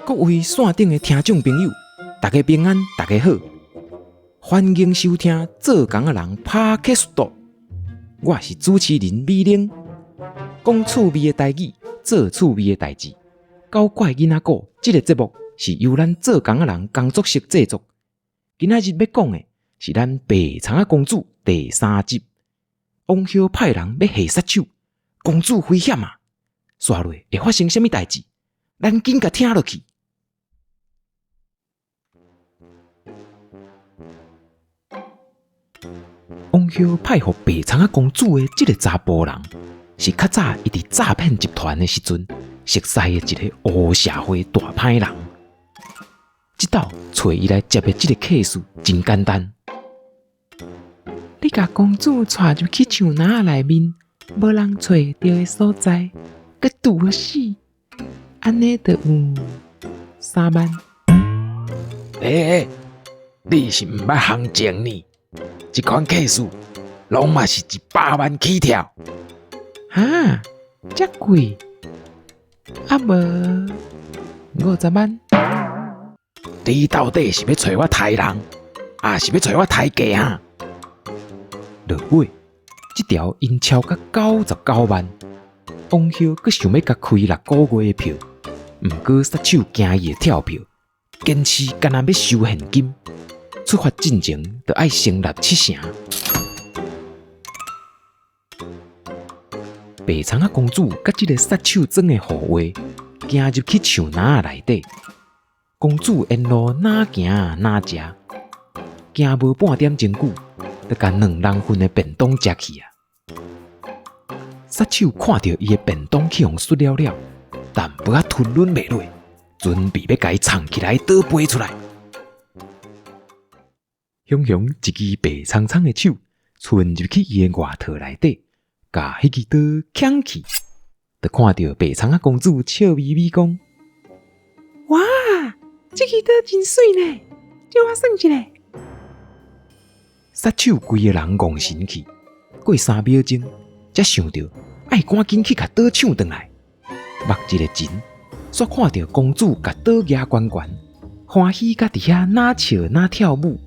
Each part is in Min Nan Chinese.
各位線頂的聽眾朋友，大家平安，大家好，歡迎收聽做工仔人 Podcast。我是主持人美玲，講趣味的台語，做趣味的代誌。搞怪囡仔故，這个節目是由咱做工仔人工作室製作。今仔日欲講的是咱白蔥仔公主第三集。王后派人欲下殺手，公主危險啊！紲落會發生啥物代誌？咱緊共聽落去。王后派予白蔥仔公主的這个查埔人，是較早伊佇詐騙集團的時陣熟似的一个烏社會大歹人。這斗揣伊來接的這个客事真簡單。你共公主帶入去樹林仔內面，無人揣會著的所在，閣毒予死，按呢就有3萬。欸欸，你是毋捌行情呢？這款客事攏嘛是100萬起跳。哈，遮貴？啊無50萬？你到底是欲揣我刣人，抑是欲揣我刣價啊？落尾，這條𪜶超甲99萬，王后閣想欲共開6個月的票，毋過殺手驚伊會跳票，堅持干焦欲收現金。出發進前，就愛先納七成。白蔥仔公主佮這个殺手裝的護衛，行入去樹林仔內底。公主沿路哪行哪食，行無半點鐘久，就共兩人份的便當食去啊！殺手看著伊的便當去予媠了了，淡薄仔吞忍袂落，準備欲共伊藏起來倒飛出來。雄雄一支白蒼蒼的手伸入去伊的外套內底，共彼支刀搶去，就看著白蔥仔公主笑眯眯講：哇，這支刀真媠呢，借我耍一下。殺手規个人戇神去，過3秒鐘，才想著愛趕緊去共刀搶轉來。目一个神，煞看著公主共刀舉懸懸，歡喜甲佇遐哪笑哪跳舞。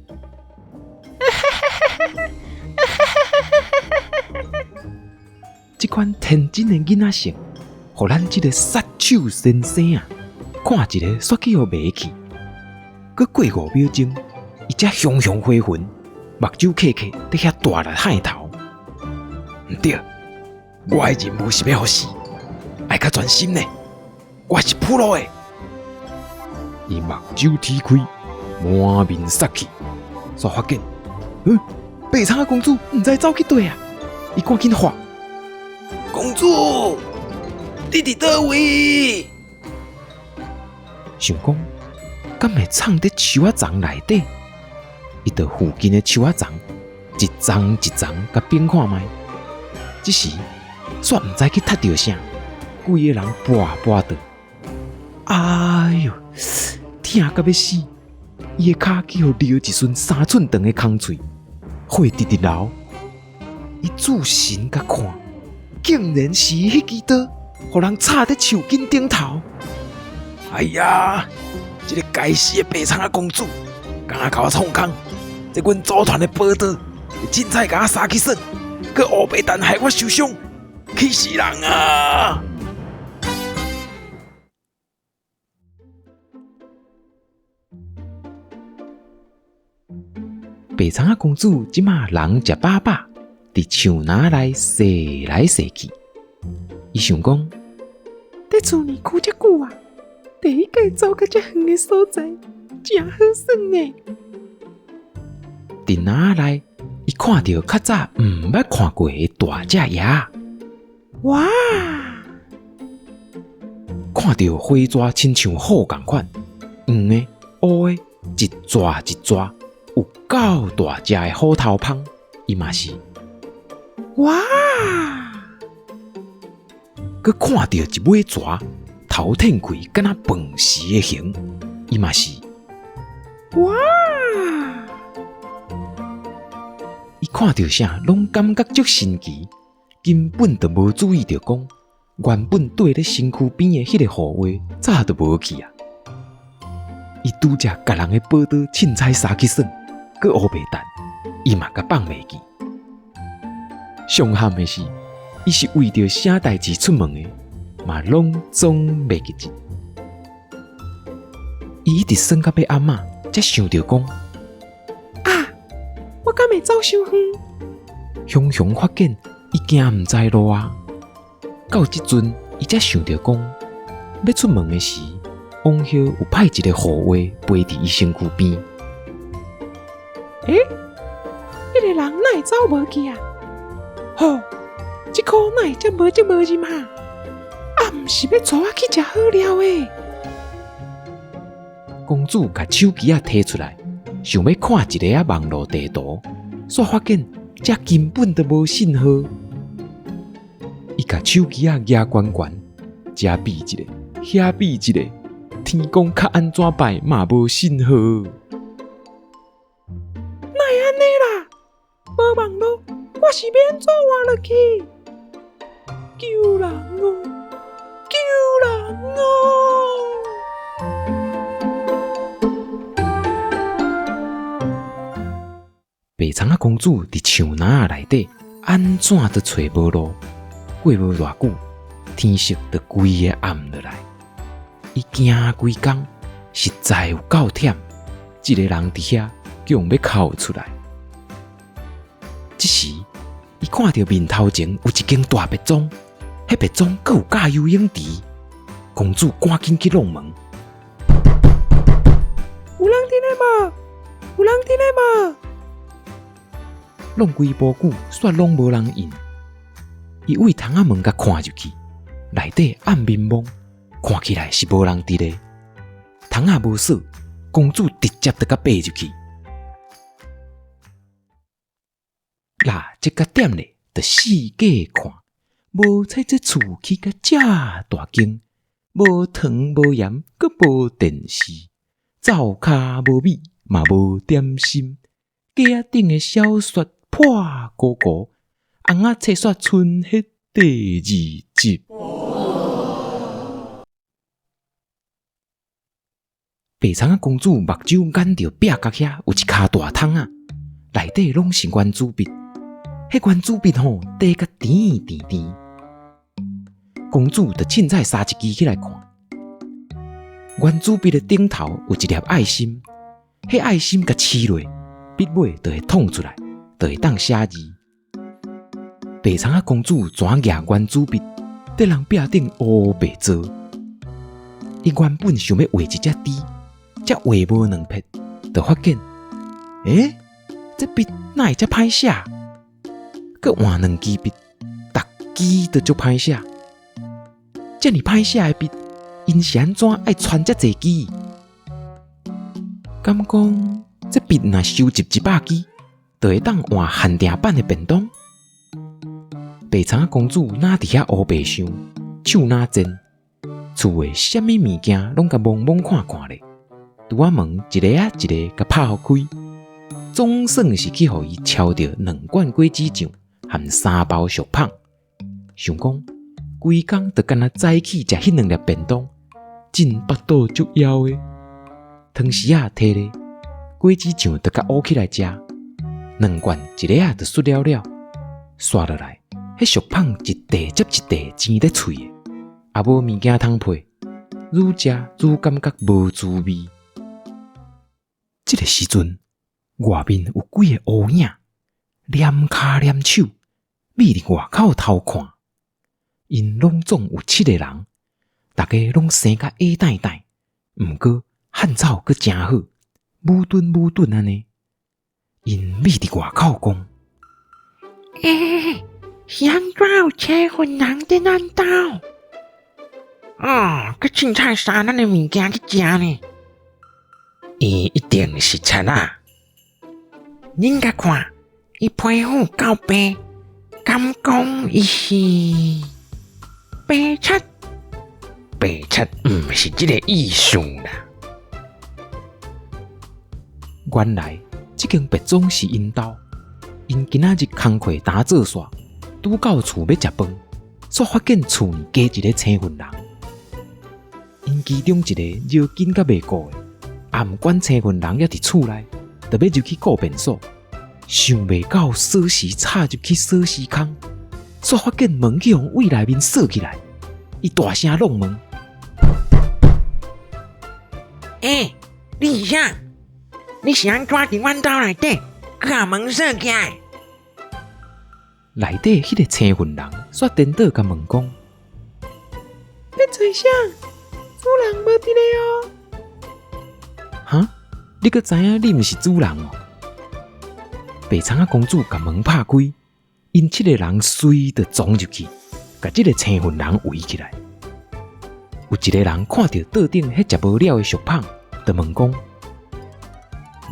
這款天真的囡仔性，予咱這个殺手先生啊，看一个煞去予迷去。閣過5秒鐘，伊才熊熊火焚，目睭瞌瞌，佇遐大力喊頭。毋對，我的任務是欲予死，愛較專心呢。我是 pro 的。伊目睭踢開，滿面殺氣，煞發現，嗯，白蔥仔公主毋知走去佗啊！伊趕緊喊：公主，你佇佗位？想講，敢會藏佇樹仔叢內底？伊就附近的樹仔叢一叢一叢共反看覓。這時，煞毋知去踢著啥，規个人跋跋倒。哎喲，疼甲欲死！伊的跤去予撩一吋3寸長的空喙，血直直流。伊注神共看，竟然是伊彼支刀，予人插佇樹根頂頭。哎呀！這个該死的白蔥仔公主，敢若共我創空！這阮組團的寶刀，凊彩共我捎去耍，閣烏白蛋害我受傷，氣死人啊！白蔥仔公主這馬人食飽飽，佇樹林內踅來踅去。伊想講：佇厝裡踽遮久啊，第一擺走到遮遠的所在，誠好耍呢。佇林仔內，伊看著較早毋捌看過的大隻鴨仔。哇！看著花蛇親像虎仝款，黃的、烏的，一逝一逝，有夠大隻的虎頭蜂，伊嘛是。哇！閣看著一尾蛇，頭褪開，敢若飯匙的形，伊嘛是。哇！伊看著啥，攏感覺足神奇，根本就無注意著講，原本綴咧身軀邊的彼个護衛早就無去啊！伊拄才共人的寶刀凊彩捎去耍，閣烏白擲，伊嘛共放袂記。上譀的是，伊是為著啥代誌出門的，嘛攏總袂記得。伊一直耍到欲暗仔，才想著講：啊，我敢會走傷遠？雄雄發現伊行毋知路啊！到這陣，伊才想著講，欲出門的時，王后有派一个護衛陪佇伊身軀邊。欸，彼個人哪會走無去啊？吼，這箍哪會遮無跡無入啊？啊，毋是欲帶我去食好料的？公主共手機仔提出來，想欲看一下仔網路地圖，煞發現這根本就無信號。伊共手機仔舉懸懸，這比一下，遐比一下，天公較按怎拜嘛無信號。哪會按呢啦？無網路，我是欲按怎活落去？救人哦！救人哦！白蔥仔公主佇樹林仔內底，按怎都揣無路。過無偌久，天色就規个暗落來。伊行規工，實在有夠忝，一个人佇遐叫人欲哭出來。這時，伊看著面頭前有一間大別莊，彼別莊閣有架游泳池。公主趕緊去挵門。有人佇咧無？有人佇咧無？挵幾晡久，煞攏無人應。伊對窗仔門共看入去，內底暗暝暝，看起來是無人佇咧。窗仔無鎖，公主直接就共爬入去。蠟燭共點咧，就四界看，無彩這厝起甲遮大間，無糖無鹽，閣無電視，灶跤無米，嘛無點心。架仔頂的小說破糊糊，尪仔冊煞賰彼第二集。白蔥仔公主目睭眼著壁角遐有一跤大桶仔，內底攏是圓珠筆，彼圓珠筆吼甜甲甜甜甜。公主就凊彩捎一支起來看，圓珠筆的頂頭有一粒愛心，彼愛心共黐落，筆尾就會淌出來，就會當寫字。白蔥仔公主怎舉圓珠筆，佇人壁頂烏白做。伊原本想欲畫一隻豬，才畫無兩撇，就發現，欸，這筆哪會遮歹寫？閣換兩支筆，逐支都足歹寫。遮爾歹寫的筆，𪜶是按怎愛傳遮濟支？敢講這筆若收集100支，就會當換限定版的便當？白蔥仔公主若佇遐烏白想，手若震，厝的啥物物件攏共摸摸看看咧，櫥仔門一个仔一个共拍予開，總算是去予伊撨著兩罐果子醬含三包俗麭。想講規工就干焦早起食彼兩粒便當，真腹肚足枵的。湯匙仔提咧，果子醬就共烏起來食，兩罐一下仔就媠了了，煞落來，彼俗麭一塊接一塊煎咧脆的，也無物件通配，愈食愈感覺無滋味。這个時陣，外面有幾个烏影，躡跤躡手，覕佇外口偷看。𪜶攏總有七个人，逐家攏生甲矮呆呆，毋過漢草閣誠好，舞頓舞頓按呢。𪜶覕佇外口講：欸，是按怎有青雲人佇咱兜？哦，閣凊彩捎咱的物件去食呢？伊一定是賊仔。恁共看，伊皮膚夠白，敢講伊是白賊？白賊毋是這個意思啦。原來這間別莊是𪜶兜，𪜶今仔日工課焦做煞，拄到厝欲食飯，煞發現厝內加一个青雲人。𪜶其中一个尿緊甲袂顧的，也毋管青云人犹伫厝内，就欲入去顾便所，想袂到锁匙插入去锁匙孔，煞发现门去予对内面锁起来。伊大声挵门：“ 欸，你是啥？你是按怎伫阮兜内底，閣共门锁起来？” 内底彼个青云人煞颠倒共问讲：欲揣啥？主人无伫咧哦。哈？你阁知影你毋是主人哦？白窗仔公主共门拍开，𪜶七个人随就傱入去，共这个青云人围起来。有一个人看著桌顶彼食无了的俗麭，就问讲：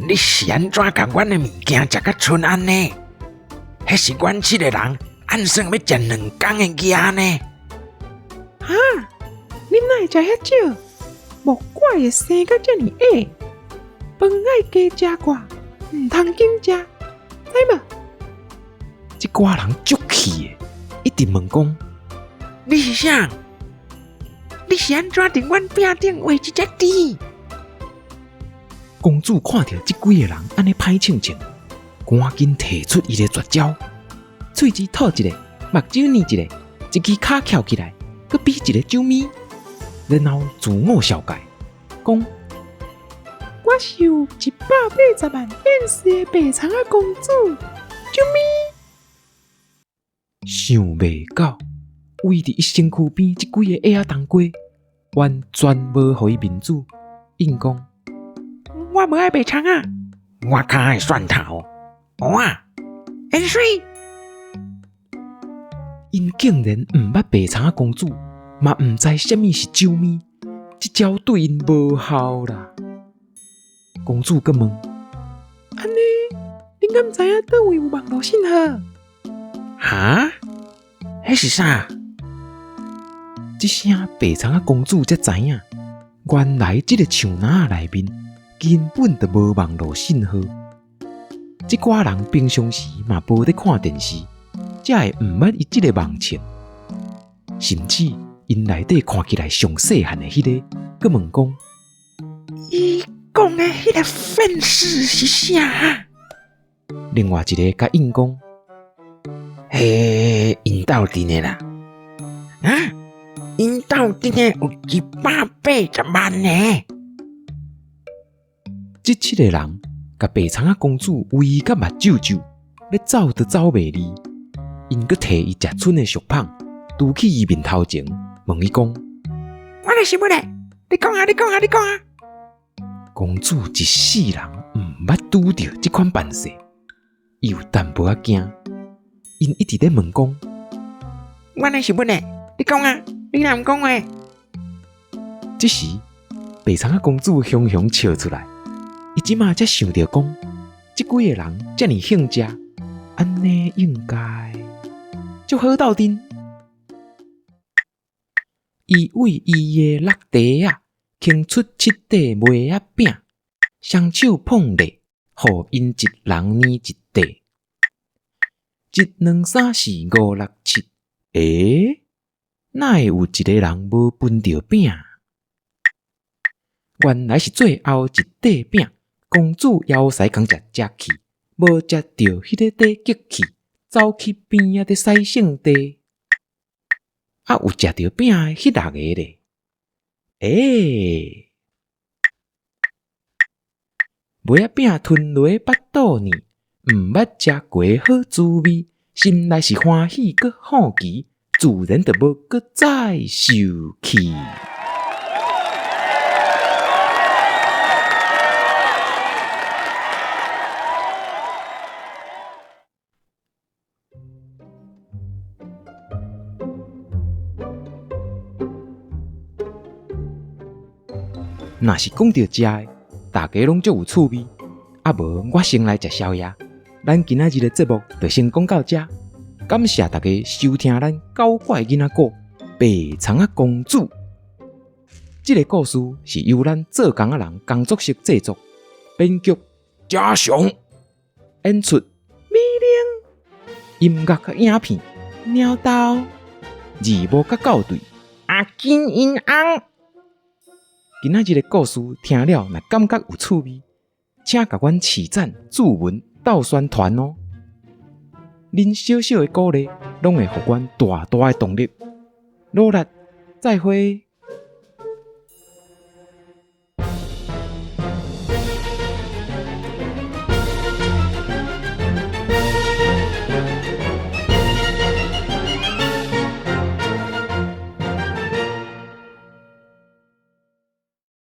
你是按怎共阮的物件食甲賰按呢？彼是阮七个人按算欲食两工的额呢？哈？恁哪会食遐少？莫怪会生甲遮尔矮，饭爱加食寡，毋通紧食，知无？这寡人足气的，一直问讲：你是啥？你是按怎伫阮饼顶画一只猪？公主看著这几个人按呢歹性情，赶紧提出伊的绝招，喙齿吐一个，目睭捏一个，一支跤翘起来，阁比一个啾咪，然后自我绍介，讲：我是有180万粉丝的白窗仔公主，啾咪。想袂到，围伫伊身躯边这几个矮仔冬瓜，完全无予伊面子，应讲：我无爱白窗仔，我较爱蒜头、芋仔、芫荽。𪜶竟然毋捌白窗仔公主，嘛毋知啥物是啾咪，这招对𪜶无效啦。公主阁问：按呢，恁敢知影佗位有网路信号？哈？彼是啥？这声白窗仔公主才知影，原来这个树林仔内面根本就无网路信号。这寡人平常时嘛无咧看电视，才会毋捌伊这个网册。甚至𪜶内底看起来上细汉的彼个，阁问讲：伊讲的彼个粉丝是啥？另外一个佮应讲：彼𪜶斗阵的啦，啊，𪜶斗阵的有180万个。这七个人共白窗仔公主围甲目睭皱，欲走都走袂离。𪜶阁提伊食賰的俗麭，拄去伊面头前，问伊讲：我的是乜咧？你讲啊！你讲啊！你讲啊！公主一世人毋捌拄著这款办势，伊有淡薄仔惊。𪜶一直咧问讲：我的是乜咧？你讲啊！你若毋讲话？这时，白窗仔公主雄雄笑出来。伊这马才想著讲，这几个人遮尔兴食，按呢应该足好斗阵。伊为伊的橐袋仔牵出七块麦仔饼，双手捧咧，予𪜶一人捏一块。一两三四五六七，欸，哪会有一个人无分著饼？原来是最后一块饼，公主枵屎共食食去，无食著彼个块激去，走去边仔咧洗圣地。啊，有食著饼的彼六个咧，欸，麦仔饼吞落腹肚呢，毋捌食过好滋味，心内是欢喜阁好奇，自然就无阁再受气。若是讲到食的，大家拢足有趣味。啊无，我先来食宵夜。咱今仔日的节目就先讲到这，感谢大家收听咱搞怪囡仔故白窗仔公主。这个故事是由咱做工仔人工作室制作，编剧嘉雄，演出美玲，音乐佮影片猫豆，字幕佮校对阿金英翁。今仔日的故事聽了，若感覺有趣味，請共阮揤讚、注文、鬥宣傳哦。恁小小的鼓勵，攏會予阮大大的動力。努力，再會。